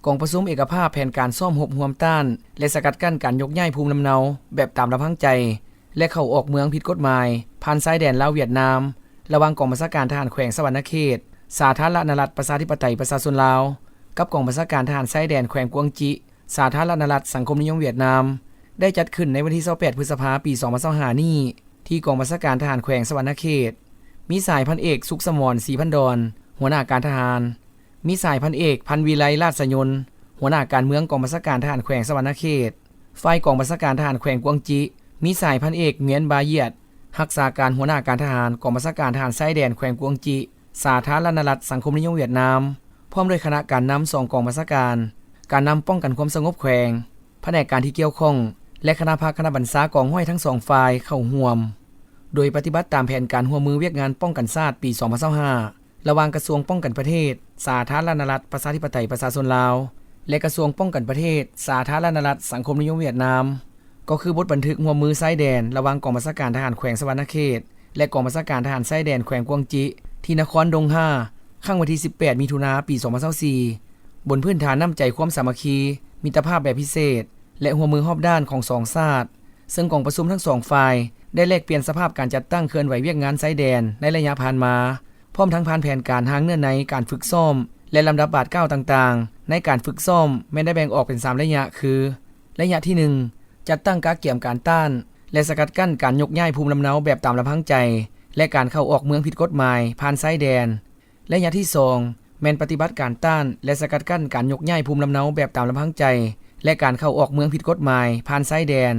ກອງປະຊຸມເອກະພາບແຜນການຊ້ອມຮົບຮ່ວມຕ້ານ ແລະ ສະກັດກັ້ນການຍົກຍ້າຍພູມລຳເນົາແບບຕາມລຳພັງໃຈ ແລະ ເຂົ້າອອກເມືອງຜິດກົດໝາຍ ຜ່ານຊາຍແດນລາວ-ຫວຽດນາມ ລະຫວ່າງກອງບັນຊາການທະຫານແຂວງສະຫວັນນະເຂດ ສາທາລະນະລັດປະຊາທິປະໄຕປະຊາຊົນລາວ ກັບກອງບັນຊາການທະຫານຊາຍແດນແຂວງກວາງຈິ ສາທາລະນະລັດສັງຄົມນິຍົມຫວຽດນາມ ໄດ້ຈັດຂຶ້ນໃນວັນທີຊາວແປດ ພຶດສະພາ ປີສອງພັນຊາວຫ້ານີ້ ທີ່ກອງບັນຊາການທະຫານແຂວງສະຫວັນນະເຂດ ມີສະຫາຍພັນເອກ ສຸກສະໝອນ ສີພັນດອນ ຫົວໜ້າການທະຫານ, ມີສະຫາຍພັນເອກ ພັນວິໄລ ລາດສະຍົນ ຫົວໜ້າການເມືອງກອງບັນຊາການທະຫານແຂວງສະຫວັນນະເຂດ. ຝ່າຍກອງບັນຊາການທະຫານແຂວງກວາງຈິ ມີສະຫາຍພັນເອກ ຫງວຽນ ບາຢຽດ ຮັກສາການຫົວໜ້າການທະຫານກອງບັນຊາການທະຫານຊາຍແດນແຂວງກວາງຈິ ສາທາລະນະລັດສັງຄົມນິຍົມຫວຽດນາມ ພ້ອມດ້ວຍຄະນະການນຳສອງກອງບັນຊາການ, ການນຳປ້ອງກັນຄວາມສະຫງົບແຂວງ, ພະແນກການທີ່ກ່ຽວຂ້ອງ ແລະ ຄະນະພັກຄະນະບັນຊາກອງຮ້ອຍທັງສອງຝ່າຍເຂົ້າຮ່ວມ, ໂດຍປະຕິບັດຕາມແຜນການຮ່ວມມືວຽກງານປ້ອງກັນຊາດປີສອງພັນຊາວຫ້າ ລະຫວ່າງກະຊວງປ້ອງກັນປະເທດ ສາທາລະນະລັດປະຊາທິປະໄຕປະຊາຊົນລາວ ແລະ ກະຊວງປ້ອງກັນປະເທດ ສາທາລະນະລັດສັງຄົມນິຍົມຫວຽດນາມ ກໍຄືບົດບັນທຶກຮ່ວມມືຊາຍແດນລະຫວ່າງກອງບັນຊາການທະຫານແຂວງສະຫວັນນະເຂດ ແລະ ກອງບັນຊາການທະຫານຊາຍແດນແຂວງກວາງຈິ ທີ່ນະຄອນດົງຮາ ຄັ້ງວັນທີສິບແປດ ມິຖຸນາ ປີສອງພັນຊາວສີ່ ບົນພື້ນຖານນ້ຳໃຈຄວາມສາມັກຄີ, ມິດຕະພາບແບບພິເສດ ແລະ ຮ່ວມມືຮອບດ້ານຂອງສອງຊາດ, ເຊິ່ງກອງປະຊຸມທັງສອງຝ່າຍໄດ້ແລກປ່ຽນສະພາບການຈັດຕັ້ງເຄື່ອນໄຫວວຽກງານຊາຍແດນໃນໄລຍະຜ່ານມາ, ພ້ອມທັງຜ່ານແຜນການຮ່າງເນື້ອໃນການຝຶກຊ້ອມ ແລະ ລຳດັບບາດກ້າວຕ່າງໆ ໃນການຝຶກຊ້ອມແມ່ນໄດ້ແບ່ງອອກເປັນສາມໄລຍະ ຄື ໄລຍະທີໜຶ່ງ ຈັດຕັ້ງກະກຽມການຕ້ານ ແລະ ສະກັດກັ້ນການຍົກຍ້າຍພູມລຳເນົາແບບຕາມລຳພັງໃຈ ແລະ ການເຂົ້າອອກເມືອງຜິດກົດໝາຍຜ່ານຊາຍແດນ. ໄລຍະທີສອງ ແມ່ນປະຕິບັດການຕ້ານ ແລະ ສະກັດກັ້ນການຍົກຍ້າຍພູມລຳເນົາແບບຕາມລຳພັງໃຈ ແລະ ການເຂົ້າອອກເມືອງຜິດກົດໝາຍຜ່ານຊາຍແດນ.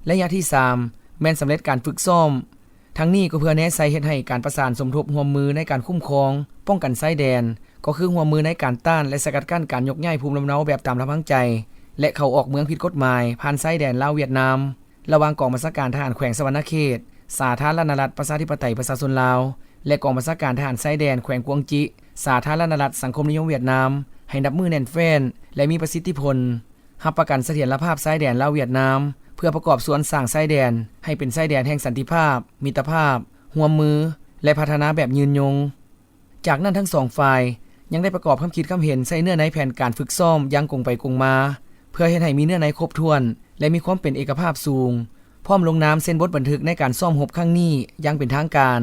ໄລຍະທີສາມ ແມ່ນສຳເລັດການຝຶກຊ້ອມ. ທັງນີ້ກໍເພື່ອແນໃສ່ເຮັດໃຫ້ການປະສານສົມທົບຮ່ວມມືໃນການຄຸ້ມຄອງ, ປ້ອງກັນຊາຍແດນ, ກໍຄືຮ່ວມມືໃນການຕ້ານ ແລະ ສະກັດກັ້ນການຍົກຍ້າຍພູມລຳເນົາແບບຕາມລຳພັງໃຈ ແລະ ເຂົ້າອອກເມືອງຜິດກົດໝາຍຜ່ານຊາຍແດນລາວ-ຫວຽດນາມ ລະຫວ່າງກອງບັນຊາການທະຫານແຂວງສະຫວັນນະເຂດ ສາທາລະນະລັດປະຊາທິປະໄຕປະຊາຊົນລາວ ແລະ ກອງບັນຊາການທະຫານຊາຍແດນແຂວງກວາງຈິ ສາທາລະນະລັດສັງຄົມນິຍົມຫວຽດນາມ ໃຫ້ນັບມື້ແໜ້ນແຟ້ນ ແລະ ມີປະສິດທິຜົນ, ຮັບປະກັນສະຖຽນລະພາບຊາຍແດນລາວ-ຫວຽດນາມ ເພື່ອປະກອບສ່ວນສ້າງຊາຍແດນໃຫ້ເປັນຊາຍແດນແຫ່ງສັນຕິພາບ, ມິດຕະພາບ, ຮ່ວມມື ແລະ ພັດທະນາແບບຍືນຍົງ. ຈາກນັ້ນທັງສອງຝ່າຍຍັງໄດ້ປະກອບຄຳຄິດຄຳເຫັນໃສ່ເນື້ອໃນແຜນການຝຶກຊ້ອມຢ່າງກົງໄປກົງມາ ເພື່ອເຮັດໃຫ້ມີເນື້ອໃນຄົບຖ້ວນ ແລະ ມີຄວາມເປັນເອກະພາບສູງ, ພ້ອມລົງນາມເຊັນບົດບັນທຶກໃນການຊ້ອມຮົບຄັ້ງນີ້ຢ່າງເປັນທາງການ.